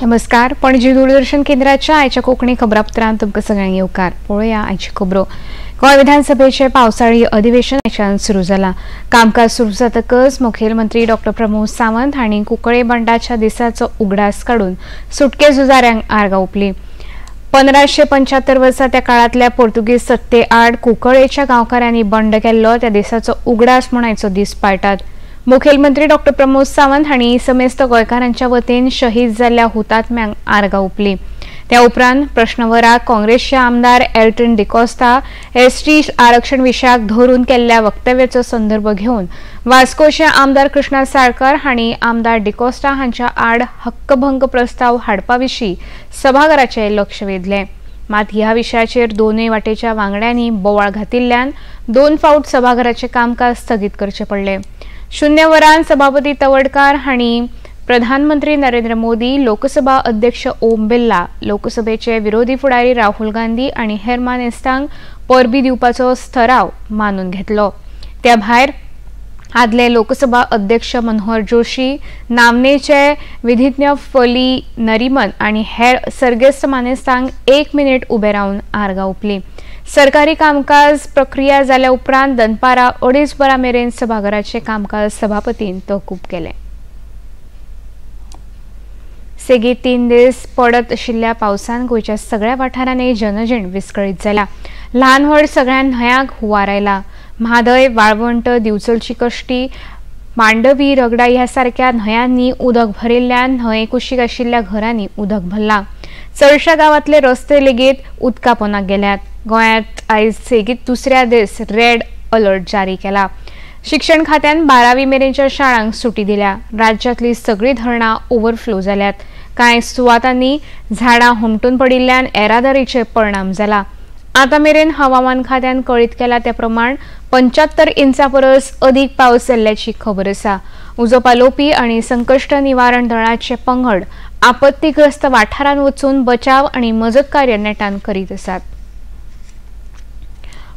नमस्कार, पणजी दूरदर्शन केंद्राच्या आयच्या कोंकणी खबरापत्रांत तुमकां सगळ्यांक येवकार. पळोवया आयची खबरो. गोंय विधानसभेचे पावसाळी अधिवेशन आयच्यान सुरू जाला. कामकाज सुरू जातकच मुखेलमंत्री डॉ प्रमोद सावंत हांणी कुंकळे बंडाच्या दिसाचो उगडास काडून सुटके झुजाऱ्यांक आर्गां ओंपली. 1575 वर्सा त्या काळांतल्या पोर्तुगीज सत्ते आड कुंकळेच्या गांवकारांनी बंड केल्लो त्या दिसाचो उगडास म्हूण आयचो दीस पाळटात. मुखेलमंत्री डॉ प्रमोद सावंत हांणी समेस्त गोंयकारांच्या वतीन शहीद जाल्ल्या हुतात्म्यांक आर्गां ओंपली. त्या उपरांत प्रश्नवराक काँग्रेसचे आमदार एल्टन डिकोस्ता एसटी आरक्षण विशयाक धरून केल्ल्या वक्तव्याचो संदर्भ घेवन वास्कोचे आमदार कृष्णा साळकर हांणी आमदार डिकोस्ता हांच्या आड हक्कभंग प्रस्ताव हाडपा विशीं सभाघराचें लक्ष वेधलें. मात ह्या विशयाचेर दोनूय वाटेच्या वांगड्यांनी बोवाळ घातिल्ल्यान दोन फावट सभाघराचें कामकाज स्थगीत करचें पडलें. शून्य वरान सभापती तवडकार हांणी प्रधानमंत्री नरेंद्र मोदी, लोकसभा अध्यक्ष ओम बिर्ला, लोकसभेचे विरोधी फुडारी राहुल गांधी आनी हेर मानेस्तांक परबी दिवपाचो स्थराव मानून घेतलो. त्या भायर आदले लोकसभा अध्यक्ष मनोहर जोशी, नामनेचे विधिज्ञ फली नरीमन आनी हेर सर्गेस्त मानेस्तांक 1 मिनिट उबे रावन आर्गां ओंपली. सरकारी कामकाज प्रक्रिया जाल्या उपरांत दनपारा 2:30 वरां मेरेन सभाघराचें कामकाज सभापतीन तहकूब केलें. सेगीत 3 दीस पडत आशिल्ल्या पावसान गोंयच्या सगळ्या वाठारांनी जनजीण विस्कळीत जाल्या. ल्हान व्हड सगळ्या न्हंयांक हुंवार आयला. म्हादय, वाळवंट, दिवचलची कश्टी, मांडवी, रगडा ह्या सारक्या न्हंयांनी उदक भरिल्ल्यान न्हंये कुशीक आशिल्ल्या घरांनी उदक भरलां. चडशा गांवांतले रस्ते लेगीत उदका पोंदाक गेल्यात. गोंयांत आयज सेगीत दुसऱ्या दीस रेड अलर्ट जारी केला. शिक्षण खात्यान 12वी मेरेनच्या शाळांक सुटी दिल्या. राज्यांतली सगळीं धरणां ओव्हरफ्लो जाल्यात. कांय सुवातांनी झाडां हुमटून पडिल्ल्यान येरादारीचेर परिणाम जाला. आतां मेरेन हवामान खात्यान कळीत केला त्या प्रमाण 75 इंचा परस अदीक पावस जाल्ल्याची खबर आसा. उजो पालोवपी आनी संकश्ट निवारण दळाचे पंगड आपत्तीग्रस्त वाठारांत वचून बचाव आनी मजत कार्य नेटान करीत आसात.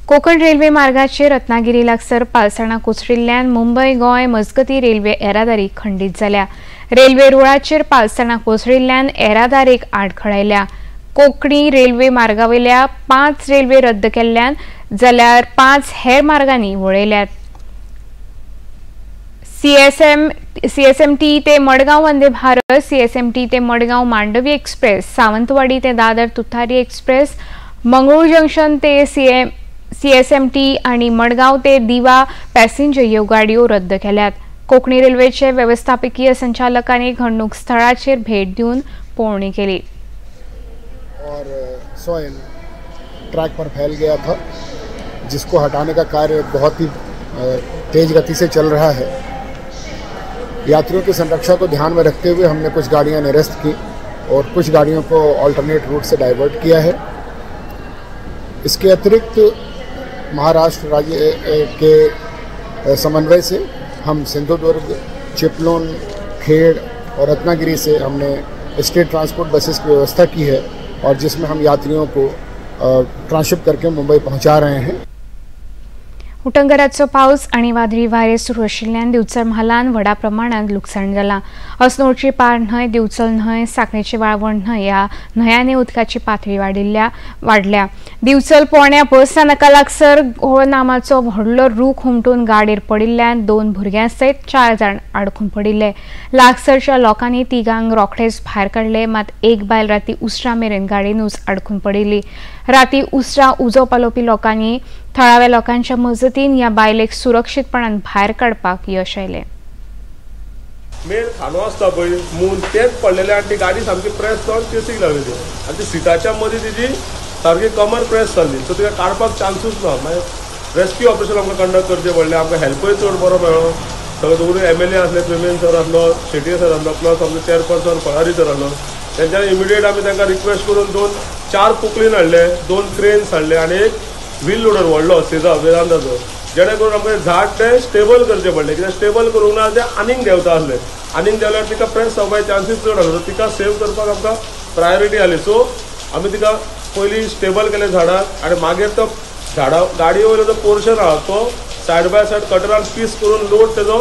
कोकण रेल्वे मार्गाचेर रत्नागिरी लागसर पालसणां कोसळिल्ल्यान मुंबय गोंय मजगती रेल्वे येरादारी खंडीत जाल्या. रेल्वे रुळाचेर पालसणां कोसळिल्ल्यान येरादारीक आडखळ आयल्या. कोंकणी रेल्वे मार्गावेल्या 5 रेल्वे रद्द केल्ल्यान जाल्यार 5 हेर मार्गांनी वळयल्यात. सीएसएमटी ते मडगांव वंदे भारत, सीएसएमटी ते मडगांव मांडवी एक्सप्रेस, सावंतवाडी ते दादर तुथारी एक्सप्रेस, मंगळूर जंक्शन ते सीएसएमटी आणि मडगांव ते दिवा पॅसेंजर ह्यो गाडयो रद्द केल्यात. कोंकणी रेल्वेचे व्यवस्थापकीय संचालकांनी घडणूक स्थळाचेर भेट दिवन पळोवणी केली. और सॉइल ट्रैक पर फैल गया था, जिसको हटाने का कार्य बहुत ही तेज गति से चल रहा है. यात्रियों की संरक्षा को ध्यान में रखते हुए हमने कुछ गाड़ियां निरस्त की और कुछ गाड़ियों को ऑल्टरनेट रूट से डाइवर्ट किया है. इसके अतिरिक्त महाराष्ट्र राज्य के समन्वय से हम सिंधुदुर्ग, चिपलून, खेड़ और रत्नागिरी से हमने स्टेट ट्रांसपोर्ट बसेस की व्यवस्था की है और जिसमें हम यात्रियों को ट्रांसशिप करके मुंबई पहुंचा रहे हैं. उटंगराचो पावस आनी वादळी वारें सुरू आशिल्ल्यान दिवचल म्हालान व्हडा प्रमाणांत लुकसाण जालां. अस्नोडची पार न्हंय, दिवचल न्हंय, सांखळेची वाळवण न्हंय ह्या न्हंयांनी उदकाची पातळी वाडल्या. दिवचल पोण्या बस स्थानका लागसर घोळ नामाचो व्हडलो रूख हुमटून गाडयेर पडिल्ल्यान 2 भुरग्यां सयत 4 जाण आडखून पडिल्ले. लागसरच्या लोकांनी तिगांक रोखडेच भायर काडले, मात एक बायल राती उसरां मेरेन गाडयेनूच आडखून पडिल्ली. राती उसरां उजो पालोवपी लोकांनी थळाव्या लोकांच्या मजतीन ह्या बायलेक सुरक्षीतपणान भायर काडपाक यश आयलें. मेन खांदो आसता पळय मून तेच पडलेले आनी ती गाडी सामकी प्रेस जावन चेसीक लागली आनी ती सिटाच्या मदीं तिजी सारकी कमर प्रेस जाल्ली, सो तिका काडपाक चान्सूच ना. मागीर रेस्क्यू ऑपरेशन आमकां कंडक्ट करचें पडलें. आमकां हेल्पय चड बरो मेळ्ळो. सगळे दोनूय MLA आसले, प्रेमेन सर आसलो, शेट्ये सर आसलो, प्लस आमचो चेअरपर्सन फळारी सर आसलो. तेंच्यांनी इमिडिएट आमी तांकां रिक्वेस्ट करून 2-4 पोकलीन हाडले, 2 क्रेन्स हाडले आनी एक व्हील लोडर व्हडलो सेजा वेदांताचो, जेणे करून आमकां झाड तें स्टेबल करचें पडलें. कित्याक स्टेबल करूंक ना तें आनीक देंवता आसलें, आनीक देंवल्यार तिका प्रेस जावपाचे चान्सीस चड आसलो. तिका सेव करपाक आमकां प्रायोरिटी आसली. सो आमी तिका पयलीं स्टेबल केलें झाडाक आनी मागीर तो झाडा गाडये वयलो जो पोर्शन आहा तो सायड बाय सायड कटरान पीस करून लोड तेजो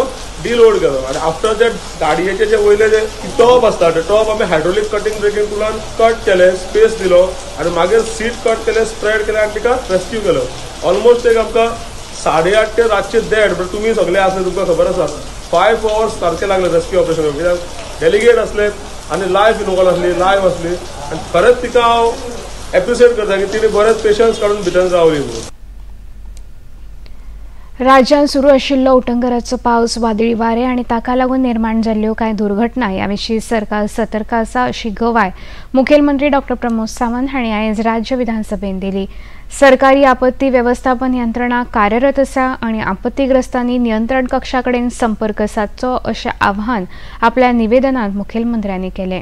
डिलोड केलो आनी आफ्टर that गाडयेचे जे वयले जे टॉप आसता ते टॉप आमी हायड्रोलीक कटिंग ब्रेकिंग टुलान कट केले, स्पेस दिलो आनी मागीर सीट कट केले, स्प्रेड केले आनी तिका रेस्क्यू केलो. ऑलमोस्ट एक आमकां 8:30 ते रातचे 1:30, तुमी सगळे आसले तुमकां खबर आसा, 5 आवर्स सारके लागले रेस्क्यू ऑपरेशन. कित्याक डेलिगेट आसले आनी लायफ इनवॉल्व आसली, लायव आसली आनी खरेंच तिका हांव एप्रिशिएट करता की तिणें बरेंच पेशन्स काडून भितर रावली म्हणून. राज्यांत सुरू आशिल्लो उटंगराचो पावस, वादळी वारें आनी ताका लागून निर्माण जाल्ल्यो कांय दुर्घटना ह्या विशीं सरकार सतर्क आसा अशी गवाय मुखेलमंत्री डॉ प्रमोद सावंत हांणी आयज राज्य विधानसभेंत दिली. सरकारी आपत्ती वेवस्थापन यंत्रणा कार्यरत आसा आनी आपत्तीग्रस्तांनी नियंत्रण कक्षा कडेन संपर्क सादचो अशें आवाहन आपल्या निवेदनांत मुखेलमंत्र्यांनी केलें.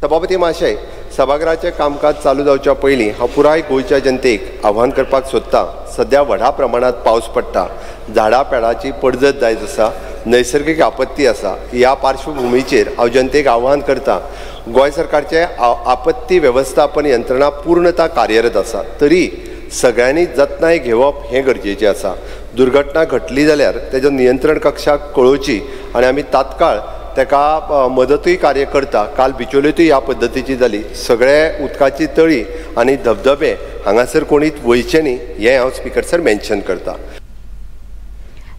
सभापती महाशय, सभागृहाचें कामकाज चालू जावच्या पयलीं हांव पुराय गोंयच्या जनतेक आव्हान करपाक सोदता. सद्या व्हडा प्रमाणांत पावस पडटा, झाडां पेडांची पडझड जायत आसा, नैसर्गीक आपत्ती आसा. ह्या पार्श्वभुमीचेर हांव जनतेक आव्हान करता, गोंय सरकारचे आपत्ती वेवस्थापन यंत्रणा पूर्णता कार्यरत आसा, तरी सगळ्यांनी जतनाय घेवप हें गरजेचें आसा. दुर्घटना घडली जाल्यार तेजो नियंत्रण कक्षाक कळोवची आनी आमी तात्काळ ताका मदतूय कार्य करता. काल बिचोलेतूय ह्या पद्दतीची जाली. सगळे उदकाची तळी आनी धबधबे हांगासर कोणीच वयचे न्ही हें हांव स्पिकर सर मेन्शन करता.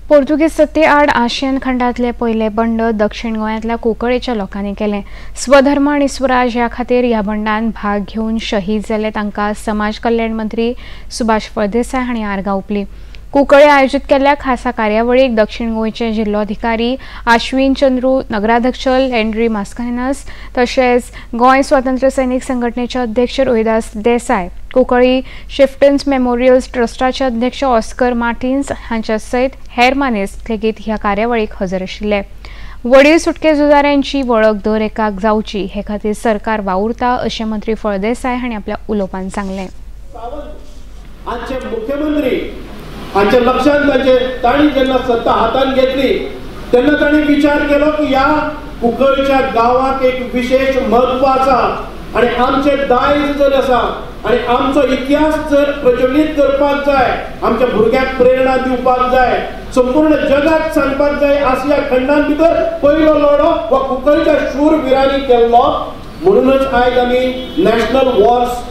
पोर्तुगीज सत्ते आड आशियन खंडांतले पयले बंड दक्षिण गोंयांतल्या कुंकळेच्या लोकांनी केलें. स्वधर्म आनी स्वराज ह्या खातीर ह्या बंडान भाग घेवन शहीद जाले तांकां समाज कल्याण मंत्री सुभाष फळदेसाय हांणी आर्गां ओंपली. कुंकळे आयोजीत केल्ल्या खासा कार्यावळीक दक्षिण गोंयचे जिल्लोधिकारी आश्विन चंद्रू, नगराध्यक्ष हेनरी मास्कारेन्हास, तशेंच गोंय स्वातंत्र्य सैनिक संघटनेचे अध्यक्ष रोहिदास देसाय, कुंकळी शिफ्टन्स मेमोरियल ट्रस्टाचे अध्यक्ष ऑस्कर मार्टिन्स हांच्या सयत हेर मानेस्त लेगीत ह्या कार्यावळीक हजर आशिल्ले. वडील सुटके झुजाऱ्यांची वळख दर एकाक जावची हे खातीर सरकार वावुरता अशें मंत्री फळदेसाय हांणी आपल्या उलोवपान सांगलें. आजचे मुख्यमंत्री हांच्या लक्षांत तांचे तांणी जेन्ना सत्ता हातान घेतली तेन्ना तांणी विचार केलो की ह्या कुंकळच्या गांवाक एक विशेष म्हत्व आसा आनी आमचें दायज जर आसा आनी आमचो इतिहास जर प्रज्वलीत करपाक जाय, आमच्या भुरग्यांक प्रेरणा दिवपाक जाय, संपूर्ण जगाक सांगपाक जाय आशिया खंडान भितर पयलो लढो वा कुंकळच्या शूरविरांनी केल्लो. म्हणूनच आयज आमी नॅशनल वॉर्स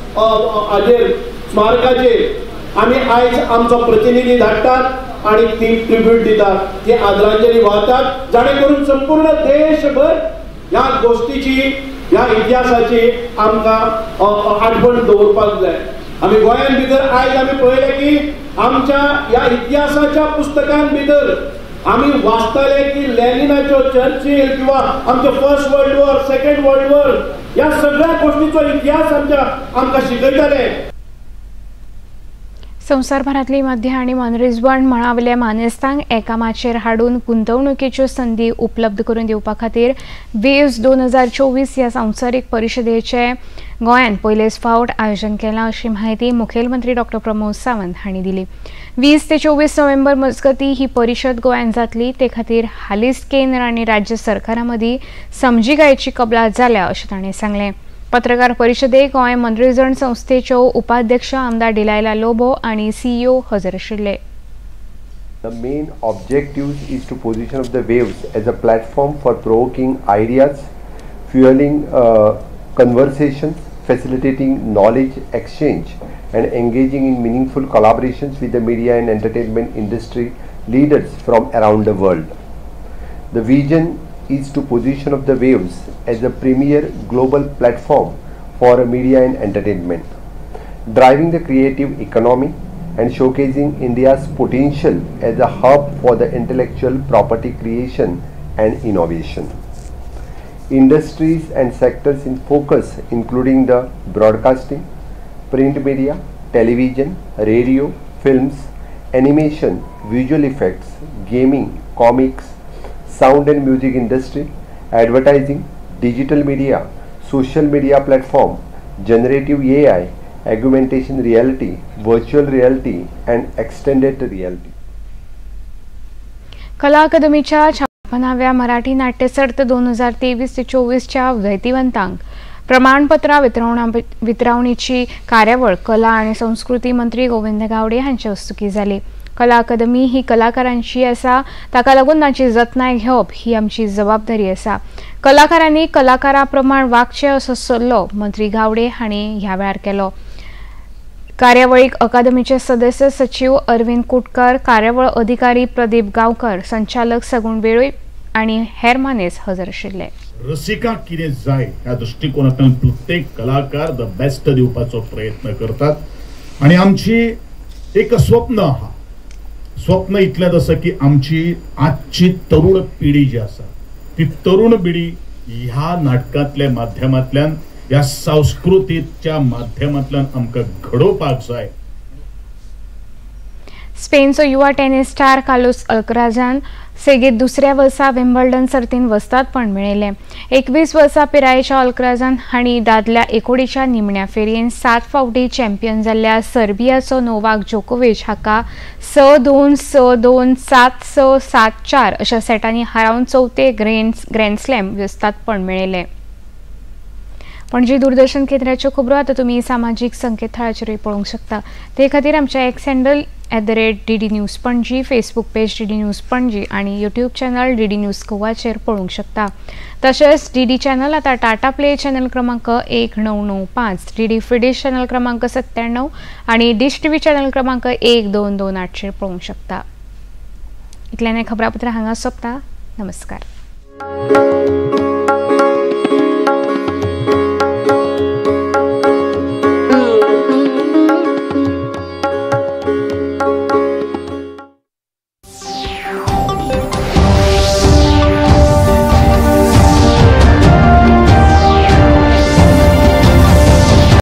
हाजेर स्मारकाचेर आमी आयज आमचो प्रतिनिधी धाडटात आनी ती ट्रिब्यूट दितात, ती आदरांजली वाहतात, जाणे करून संपूर्ण देशभर ह्या गोष्टीची, ह्या इतिहासाची आमकां आठवण दवरपाक जाय. आमी गोंयान भितर आयज आमी पळयलें की आमच्या ह्या इतिहासाच्या पुस्तकां भितर आमी वाचताले की लेनिनाचो, चर्चिल किंवा आमचो first world war, second world war ह्या सगळ्या गोष्टीचो इतिहास आमच्या आमकां शिकयताले. संवसारभरांतली मध्य आनी मनरिजवण मळावयल्या मानेस्तांक एका माचयेर हाडून गुंतवणुकीच्यो संदी उपलब्ध करून दिवपा खातीर वेव्स 2024 ह्या संवसारीक परिशदेचें गोंयांत पयलेच फावट आयोजन केलां अशी म्हायती मुखेलमंत्री डॉ प्रमोद सावंत हांणी दिली. 20 ते 24 नोव्हेंबर मजगतीं ही परिशद गोंयांत जातली. ते खातीर हालींच केंद्र आनी राज्य सरकारां मदीं समजिकायेची कबलात जाल्या अशें तांणी सांगलें. पत्रकार परिशदेक गोंय मनरिजवण संस्थेच्यो उपाध्यक्ष आमदार डिलायला लोबो आनी सीईओ हजर आशिल्ले. The main objective is to position of the waves as a platform for provoking ideas, fueling conversations, facilitating knowledge exchange and engaging in meaningful collaborations with the media and entertainment industry leaders from around the world. The vision is to position of the waves as a premier global platform for media and entertainment, driving the creative economy and showcasing India's potential as a hub for the intellectual property creation and innovation. Industries and sectors in focus including the broadcasting, print media, television, radio, films, animation, visual effects, gaming, comics, sound and music industry, advertising, digital media, social media platform, generative AI, augmentation reality, virtual reality and extended reality. कला अकादमीच्या 56व्या मराठी नाट्यसर्त 2023 ते 24च्या जैतिवंतांक प्रमाणपत्रां वितरावणीची कार्यावळ कला आणि संस्कृती मंत्री गोविंद गावडे हांचे हस्तुकीं जाली. कला अकादमी ही कलाकारांची आसा, ताका लागून तांची जतनाय घेवप ही आमची जबाबदारी आसा। कलाकारांनी कलाकारा प्रमाण वागचें असो सल्लो मंत्री गावडे हांणी ह्या वेळार केलो। कार्यावळीक अकादमीचे सदस्य सचिव अरविंद कुटकर, कार्यावळ अधिकारी प्रदीप गावकर, संचालक सगुण वेळीप आनी हेर मानेस हजर आशिल्ले। रसिका कितें जाय ह्या दृष्टिकोनांतल्यान प्रत्येक कलाकार the best दिवपाचो प्रयत्न करतात आनी आमची एक स्वप्न आहा। स्वप्न इतलेंच आसा की आमची आजची तरुण पिढी जी आसा ती तरुण पिढी ह्या नाटकांतल्या माध्यमांतल्यान ह्या संस्कृतीच्या माध्यमांतल्यान आमकां घडोवपाक जाय। स्पेनचो युवा टेनिस स्टार कार्लोस अल्कराजान सेगीत दुसऱ्या वर्सा विम्बल्डन सर्तीन वस्तादपण मेळयलें। 21 वर्सां पिरायेच्या अल्कराजान हांणी दादल्या एकोडीच्या निमण्या फेरयेन 7 फावटी चॅम्पियन जाल्ल्या सर्बियाचो नोवाक जोकोविच हाका 6-2, 6-2, 7-6, 7-4 अशा सेटांनी हारावन चवथे ग्रँडस्लॅम वस्तादपण मेळयलें। पणजी दूरदर्शन केंद्राच्यो खबरो आतां तुमी सामाजीक संकेतथळाचेरूय पळोवंक शकता। ते खातीर आमच्या X handle @DD News Panaji, Facebook page DD News Panaji आनी यूट्यूब चॅनल DD news गोवाचेर पळोवंक शकता। तशेंच DD channel आतां टाटा प्ले चॅनल क्रमांक 1995, DD फ्रीडिश चॅनल क्रमांक 97 आनी डिश टीव्ही चॅनल क्रमांक 1228चेर पळोवंक शकता। इतल्यान खबरापत्रां हांगा सोंपता। नमस्कार।